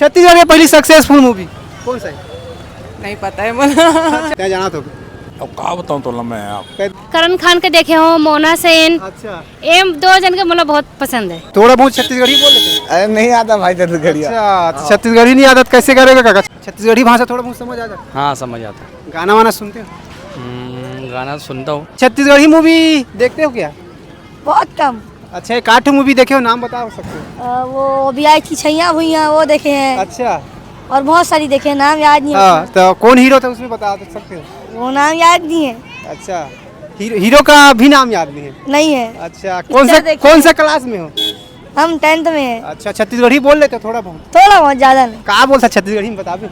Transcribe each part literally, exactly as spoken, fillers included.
छत्तीसगढ़ के पहली successful movie कौन सा है? नहीं पता है मला। अच्छा, क्या जाना तो? अब का बताऊं तो लम्बा है आप। करण खान के देखे हो, मोना सेन। अच्छा। एम दो जन के मतलब बहुत पसंद है। थोड़ा बहुत छत्तीसगढ़ी बोल लेते हैं? अरे नहीं आता भाई छत्तीसगढ़िया। अच्छा, तो छत्तीसगढ़ी नहीं आता तो कैसे करेगा काका? छत्तीसगढ़ी भाषा थोड़ा बहुत समझ आ जाता? हाँ, समझ आता। गाना वाना सुनते हो? हम्म, गाना सुनता हूँ। छत्तीसगढ़ी मूवी देखते हो क्या? बहुत कम। अच्छा, एक आठ मूवी देखे हो, नाम बता सकते हो? अ, वो अभी आई थी छैया भुइया, वो देखे हैं। अच्छा। और बहुत सारी देखे हैं, नाम याद नहीं है हाँ, उतना। तो कौन हीरो था उसमें, बता सकते हो? वो नाम याद नहीं है। अच्छा, हीरो, हीरो का भी नाम याद नहीं है? नहीं है। अच्छा, कौन पिक्चर सा, देखे कौन हैं। सा क्लास में हो? हम टेंथ में हैं। अच्छा, छत्तीसगढ़ी बोल लेते हो थोड़ा बहुत? थोड़ा बहुत, ज़्यादा नहीं। का बोलता छत्तीसगढ़ी में, बता भी।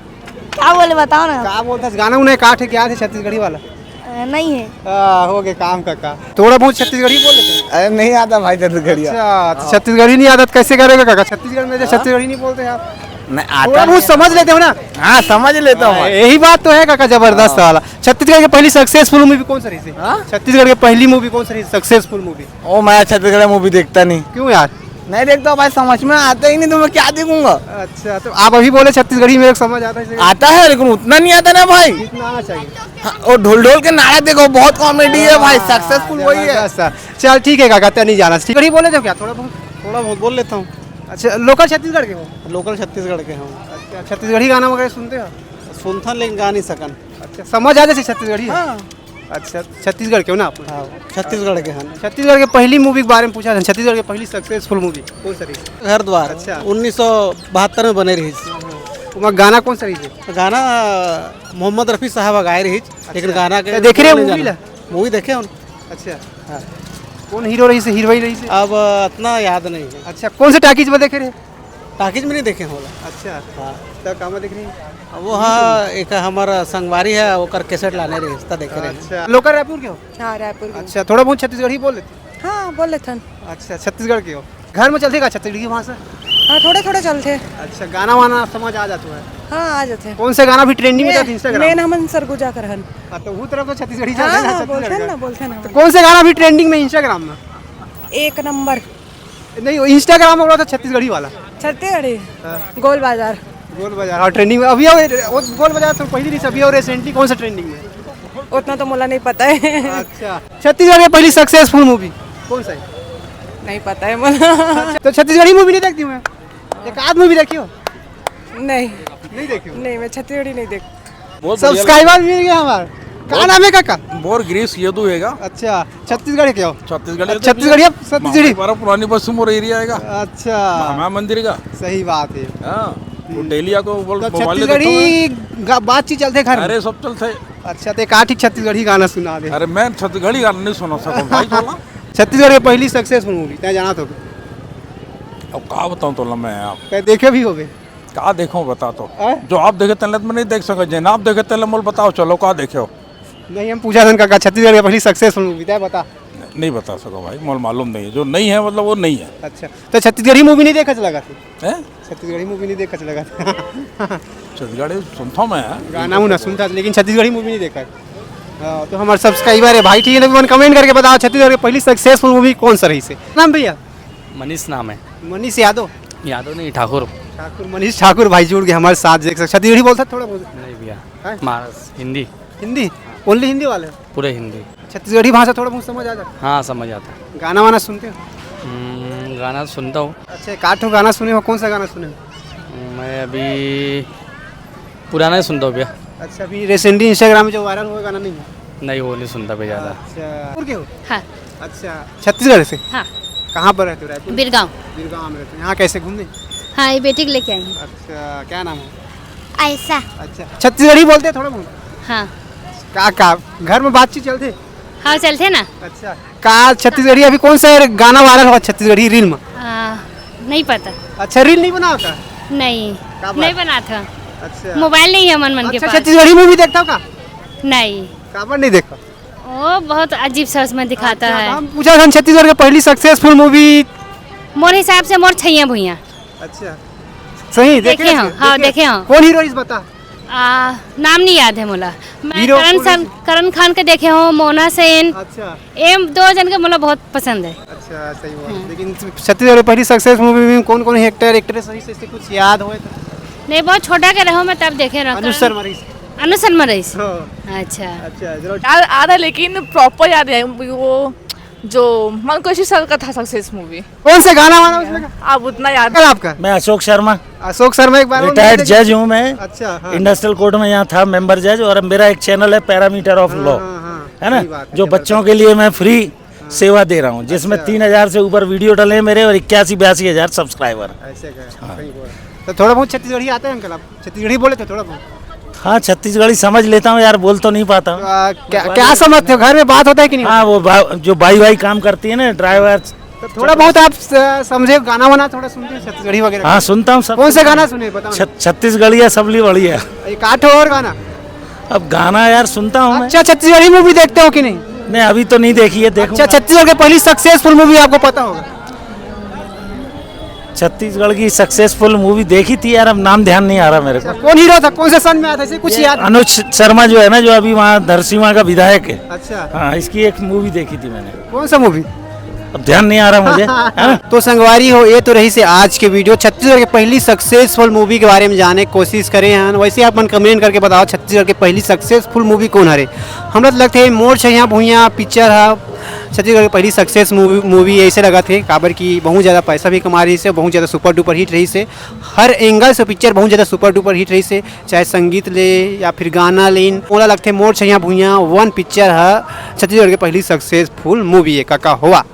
क्या बोले, बताओ ना। का बोलता गाना उन्हें काट है क्या थे छत्तीसगढ़ी वाला? अ, नहीं है। आ, हो गए काम काका। थोड़ा बहुत छत्तीसगढ़ी बोल लेते हैं? अरे नहीं आता भाई छत्तीसगढ़िया। अच्छा, तो छत्तीसगढ़ी नहीं आता तो कैसे करेगा काका? छत्तीसगढ़ में तो हाँ? छत्तीसगढ़ी नहीं बोलते आप। नहीं आता थोड़ा बहुत नहीं। समझ लेते हो ना? हाँ, समझ लेता हूँ हाँ, मैं। यही बात तो है काका, जबरदस्त हाँ। वाला। छत्तीसगढ़ के पहली सक्सेसफुल मूवी कौन सा रही थी? हाँ? छत्तीसगढ़ के पहली मूवी कौन सा रही, सक्सेसफुल मूवी? ओ, मैं छत्तीसगढ़ मूवी देखता नहीं। क्यों यार? नहीं देखता भाई, समझ में आता ही नहीं, तो मैं क्या देखूंगा? अच्छा, तो आप अभी बोले छत्तीसगढ़ी में एक समझ आता है, इसे आता है, लेकिन उतना नहीं आता ना भाई। जितना आना चाहिए। हाँ, और ढोल ढोल के नारा देखो, बहुत कॉमेडी है भाई, हाँ, सक्सेसफुल वही है। जबरदस्त है। चल ठीक है काका, तो नहीं जाना। छत्तीसगढ़ी बोले थे क्या थोड़ा बहुत? थोड़ा बहुत बोल लेता हूँ। अच्छा, लोकल छत्तीसगढ़ के हो? लोकल छत्तीसगढ़ के हूँ। अच्छा, छत्तीसगढ़ी गाना वगैरह सुनते हो? सुनता, लेकिन गा नहीं सकन। अच्छा, समझ आ जाए छत्तीसगढ़ी? हाँ। अच्छा, छत्तीसगढ़ के हो ना आप? हाँ, छत्तीसगढ़ के हैं। छत्तीसगढ़ के पहली मूवी के बारे में पूछा था, छत्तीसगढ़ के पहली सक्सेसफुल मूवी कौन सा रही? घर द्वार। अच्छा। उन्नीस सौ बहत्तर में बने रही। वहाँ गाना कौन सा रही? गाना मोहम्मद रफ़ी साहब गाए रही, लेकिन अच्छा। गाना के तो देखे रहे नहीं मूवी जाना। ला? मूवी देखे हम। अच्छा। हाँ। कौन हीरो रही से, हीरोइन रही से? अब इतना याद नहीं है। अच्छा, कौन से टाकीज में देखे रहे? टाकीज में नहीं देखे होला। अच्छा। हाँ। तो कहाँ देख रही? वो हाँ, एक हमारा संगवारी है, ओकर कैसेट लाने रही, उसका देखे रहे। अच्छा, लोकल रायपुर के हो? हाँ, रायपुर के। अच्छा, थोड़ा बहुत छत्तीसगढ़ी बोल लेते? हाँ, बोल लेथन। अच्छा, छत्तीसगढ़ के हो। घर में चलथे का छत्तीसगढ़ी भाषा? हाँ, थोड़ा थोड़ा चलथे। अच्छा, गाना वाना समझ आ जाता है? हाँ, आ जाथे। कौन से गाना भी ट्रेंडिंग में जाते Instagram? मेन हमन सरगुजा कर हन। हाँ, तो वो तरफ तो छत्तीसगढ़ी हाँ, चलथे ना, हाँ, छत्तीसगढ़ बोलथन का। ना, बोलथन ना। तो कौन से गाना भी ट्रेंडिंग में Instagram में? एक नंबर। नहीं, वो Instagram में बोला था छत्तीसगढ़ी वाला। छत्तीसगढ़ी? हाँ। गोल बाजार। गोल बाजार, हाँ, ट्रेंडिंग में। अभी और, वो गोल बाजार तो पहले नहीं, अभी और recently कौन सा ट्रेंडिंग में? उतना तो मोला नहीं पता है। अच्छा, छत्तीसगढ़ के पहली सक्सेसफुल मूवी कौन सा है? नहीं पता है मोला। अच्छा, तो छत्तीसगढ़ी मूवी नहीं देखती मैं? एक आध मूवी देखी हो? नहीं। नहीं देखी हो? नहीं, मैं छत्तीसगढ़ी नहीं देख। बहुत बढ़िया सब्सक्राइबर मिल गया हमारा। का नाम है काका? मोर गिरीश यदु हेगा। अच्छा, छत्तीसगढ़ के हो? छत्तीसगढ़ अच्छा, छत्तीसगढ़िया, छत्तीसगढ़ी। हमारा पुरानी बस मोर एरिया हेगा। अच्छा। महामाया मंदिर का। सही बात है। हाँ, वो डेली आको बोल, तो मोबाइल में छत्तीसगढ़ी देखता हूँ। गा-, बातचीत चलते घर में? अरे, सब चलते। अच्छा, तो एक आठ ही छत्तीसगढ़ी गाना सुना दे। अरे, मैं छत्तीसगढ़ी गाना नहीं सुना सकूँ भाई, बोला। छत्तीसगढ़ के पहली सक्सेसफुल मूवी, तय जाना तो। अब का बताऊँ तो लम्बे हैं आप। तय देखे भी होगे। का देखो बता तो। हैं? जो आप देखे तेन ल त मैं नहीं देख सको, जेन आप देखे तेन ल मोल बताओ, चलो का देखे हो? नहीं, हम पूछा था उनका, का छत्तीसगढ़ के पहली सक्सेसफुल मूवी, तय बता। नहीं बता सको भाई, मोल मालूम नहीं है। जो नहीं है, मतलब, वो नहीं है। अच्छा, तो छत्तीसगढ़ी मूवी नहीं देखा चला करते? हैं? छत्तीसगढ़ी मूवी नहीं देखा चला करते। छत्तीसगढ़ी सुनता हूँ मैं। गाना हूँ ना सुनता, लेकिन छत्तीसगढ़ी मूवी नहीं देखा। हाँ, तो हमारे सब्सक्राइबर है भाई, ठीक है, तो कमेंट करके बताओ, छत्तीसगढ़ के पहली सक्सेसफुल मूवी कौन सा रही से? नाम भैया? मनीष नाम है। मनीष यादव? यादव नहीं, ठाकुर। ठाकुर, मनीष ठाकुर भाई जुड़ गए हमारे साथ, देख सकते। छत्तीसगढ़ी बोलता थोड़ा बहुत? नहीं भैया, हैं? महाराष्ट्र, हिंदी। हिंदी? ओनली हिंदी वाले? पूरे हिंदी। छत्तीसगढ़ी भाषा थोड़ा बहुत समझ आ जाता? हाँ, समझ आता। गाना वाना सुनते हो? हम्म, गाना सुनता हूँ। अच्छा, एक आध ठो गाना सुने हो, कौन सा गाना सुने हो? मैं अभी पुराना ही सुनता हूँ भैया। अच्छा, अभी recently Instagram में जो वायरल हुआ गाना नहीं है? नहीं, वो नहीं सुनता भैया ज़्यादा। अच्छा, रायपुर के हो? हाँ। अच्छा, छत्तीसगढ़ से? हाँ। कहाँ पर रहते हो? रायपुर? बिरगांव। बिरगांव में रहते हो। यहाँ कैसे घूमने? हाँ, ये बेटी को लेके आई हूँ। अच्छा, क्या नाम है? आयशा। अच्छा, छत्तीसगढ़ी बोलते हैं थोड़ा बहुत? हाँ। का, का घर में बातचीत चलते? हाँ, चलते ना। अच्छा, का छत्तीसगढ़ी अभी कौन सा गाना वायरल हुआ छत्तीसगढ़ी रील में? आ, नहीं पता। अच्छा, रील नहीं बना होता? नहीं, का बात? नहीं बना था। अच्छा। मोबाइल नहीं है मन, मन के अच्छा, पास। छत्तीसगढ़ी मूवी देखता हो का? नहीं। काबर नहीं देखा? वो बहुत अजीब सा उसमें दिखाता अच्छा, है। हम पूछा था छत्तीसगढ़ के पहली सक्सेसफुल मूवी। मोर हिसाब से मोर छैया भुइया। अच्छा, सही देखे देखे हो? हाँ, देखे हो। कौन हीरो इस बता? आ, नाम नहीं याद है मोला। मैं हीरो करण कौन सन-, है? करण खान के देखे हो, मोना सेन। अच्छा। एम दो जन के मोला बहुत पसंद है। अच्छा, सही बात है। हाँ। लेकिन छत्तीसगढ़ में पहली सक्सेस मूवी में कौन कौन एक्टर एक्ट्रेस सही से, से कुछ याद होए तो? नहीं, बहुत छोटा के रहो, मैं तब देखे रहो। अनुज शर्मा रहिस। अनुज शर्मा रहिस। हाँ। अच्छा। अच्छा, जरूर। याद, याद है, लेकिन प्रॉपर याद है वो जो मनकोशी सर का था सक्सेस मूवी। कौन सा गाना वाना उसमें का? आप उतना याद कल आपका? मैं अशोक शर्मा, अशोक शर्मा एक बार वो रिटायर्ड music जज हूँ मैं। अच्छा, हाँ। इंडस्ट्रियल कोर्ट में यहाँ था मेंबर जज, और मेरा एक चैनल है पैरामीटर ऑफ हाँ, लॉ, हाँ, हाँ, है ना, सही बात है, जो जबरदस्त। बच्चों के लिए मैं फ्री सेवा दे रहा हूँ, जिसमें अच्छा। तीन हज़ार से ऊपर वीडियो डले हैं मेरे और इक्यासी बयासी हज़ार सब्सक्राइबर। ऐसे का, हाँ। सही बोल। तो थोड़ा बहुत छत्तीसगढ़ी आता है अंकल, आप छत्तीसगढ़ी बोले थे थोड़ा बहुत? हाँ, छत्तीसगढ़ी समझ लेता हूँ यार, बोल तो नहीं पाता हूँ। आ, क्या, क्या समझते हो, घर में बात होता है कि नहीं? हाँ, वो बा, जो बाई बाई काम करती है ना, ड्राइवर। तो थोड़ा बहुत आप स-, समझे, गाना वाना थोड़ा सुनते हैं छत्तीसगढ़ी वगैरह? हाँ, सुनता हूँ सब। कौन सा गाना सुने, बताओ ना। छत-, छत्तीसगढ़िया सबली बढ़िया। एक आठ और गाना। अब गाना यार सुनता हूँ मैं। अच्छा, छत्तीसगढ़ी मूवी देखते हो कि नहीं? नहीं, अभी तो नहीं देखी है, देखूंगा। अच्छा, छत्तीसगढ़ की पहली सक्सेसफुल मूवी आपको पता होगा? छत्तीसगढ़ की सक्सेसफुल मूवी देखी थी यार, अब नाम ध्यान नहीं आ रहा मेरे को। अच्छा, कौन हीरो था, कौन से सन में आया था, ऐसे कुछ ये याद है? अनुज शर्मा जो है ना, जो अभी वहाँ धरसीवा का विधायक है। अच्छा। हाँ, इसकी एक मूवी देखी थी मैंने। कौन सा मूवी? अब ध्यान नहीं आ रहा मुझे, है ना? तो संगवारी हो, ये तो रहिस हे आज के वीडियो, छत्तीसगढ़ के पहली सक्सेसफुल मूवी के बारे में जाने के कोशिश करे हन। वैसे आप मन कमेंट करके बताओ, छत्तीसगढ़ के पहली सक्सेसफुल मूवी कौन हरे? हमरा तो लगथे मोर छइहाँ भुइयाँ पिक्चर ह छत्तीसगढ़ के पहली सक्सेस मूवी, मूवी ऐसे लगत हे, काबर कि बहुत ज़्यादा पैसा भी कमा रहिस हे, बहुत ज़्यादा सुपर डुपर हिट रहिस हे, हर एंगल से पिक्चर बहुत ज़्यादा सुपर डुपर हिट रहिस हे, चाहे संगीत ले या फिर गाना ले। मोला लगथे मोर छइहाँ भुइयाँ वन पिक्चर ह छत्तीसगढ़ के पहली सक्सेसफुल मूवी हे। काका होवा।